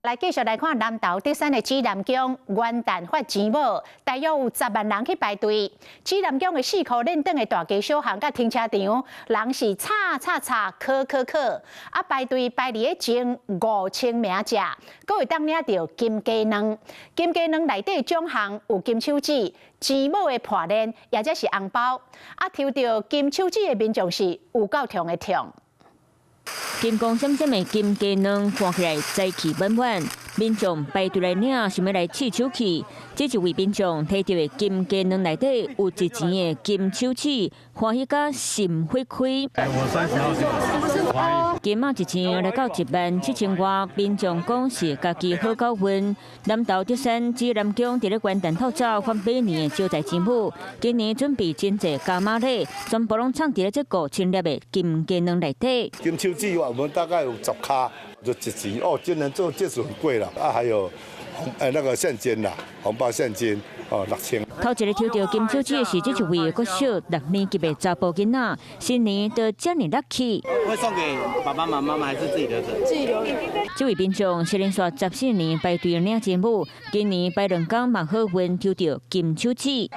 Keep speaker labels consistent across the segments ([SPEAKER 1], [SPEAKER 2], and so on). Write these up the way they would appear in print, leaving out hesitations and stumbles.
[SPEAKER 1] 來繼續來看南投德山的紫南宮元旦發錢母，大約有10萬人去排隊。紫南宮的四箍連轉的大街小巷佮停車場，人是吵吵吵，靠靠靠，啊排隊排佇咧前5000名遮，閣會當領著金雞卵。金雞卵內底獎項有金手指、錢母的破鏈，抑者是紅包。啊，抽著金手指的民眾是有夠痛的痛。
[SPEAKER 2] 金光閃閃的金雞卵看起來財氣滿滿，民眾排隊來領，想欲來試手氣。這一位民眾提著的金雞卵內底有一錢的金手指，歡喜甲心血開。金仔一錢來到1萬7千外，民眾講是家己好夠運。南投德山紫南宮佇咧元旦透早發馬年的招財錢母，今年準備真濟加碼禮，全部攏藏佇咧這5000粒的金雞卵內底。
[SPEAKER 3] 金手指我們大概有10跤，就一錢哦。今年做這是很貴啦，啊，還有那個現金啦，紅包現金哦，6000。
[SPEAKER 2] 頭一个抽著金手指的是這一位國小六年級的查埔囡仔，新年都遮爾 lucky。
[SPEAKER 4] 會送給爸爸媽媽嗎？還是自己留著？
[SPEAKER 5] 自己留著。
[SPEAKER 2] 這位民眾是連續14年排隊領錢母，今年排兩工嘛好運抽著金手指。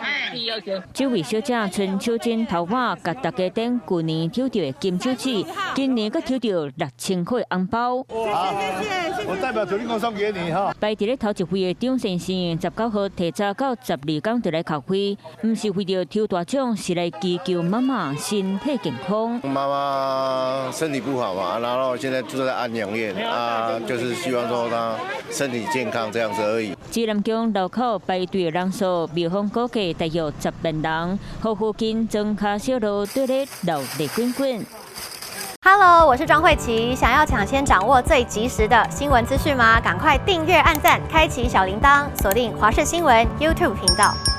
[SPEAKER 2] 這位小姐陳秋珍頭髮，共大家等舊年抽著的金手指，今年閣抽著6000塊紅包。
[SPEAKER 3] 好，我代表土地公送給你哈。
[SPEAKER 2] 排佇咧頭一位的張先生，19號提早到12工就來叩開，毋是為著抽大獎，是來祈求媽媽身體健康。
[SPEAKER 6] 媽媽身體不好嘛，然後現在住在安養院啊，就是希望說她身體健康這樣子而已。
[SPEAKER 2] 紫南宮樓口排隊的人數，廟方估計大約10萬人，予附近莊跤小路對咧鬧熱滾滾。
[SPEAKER 7] Hello，我是莊慧琪。想要搶先掌握最及時的新聞資訊嗎？趕快訂閱、按讚、開啟小鈴鐺，鎖定華視新聞 YouTube 頻道。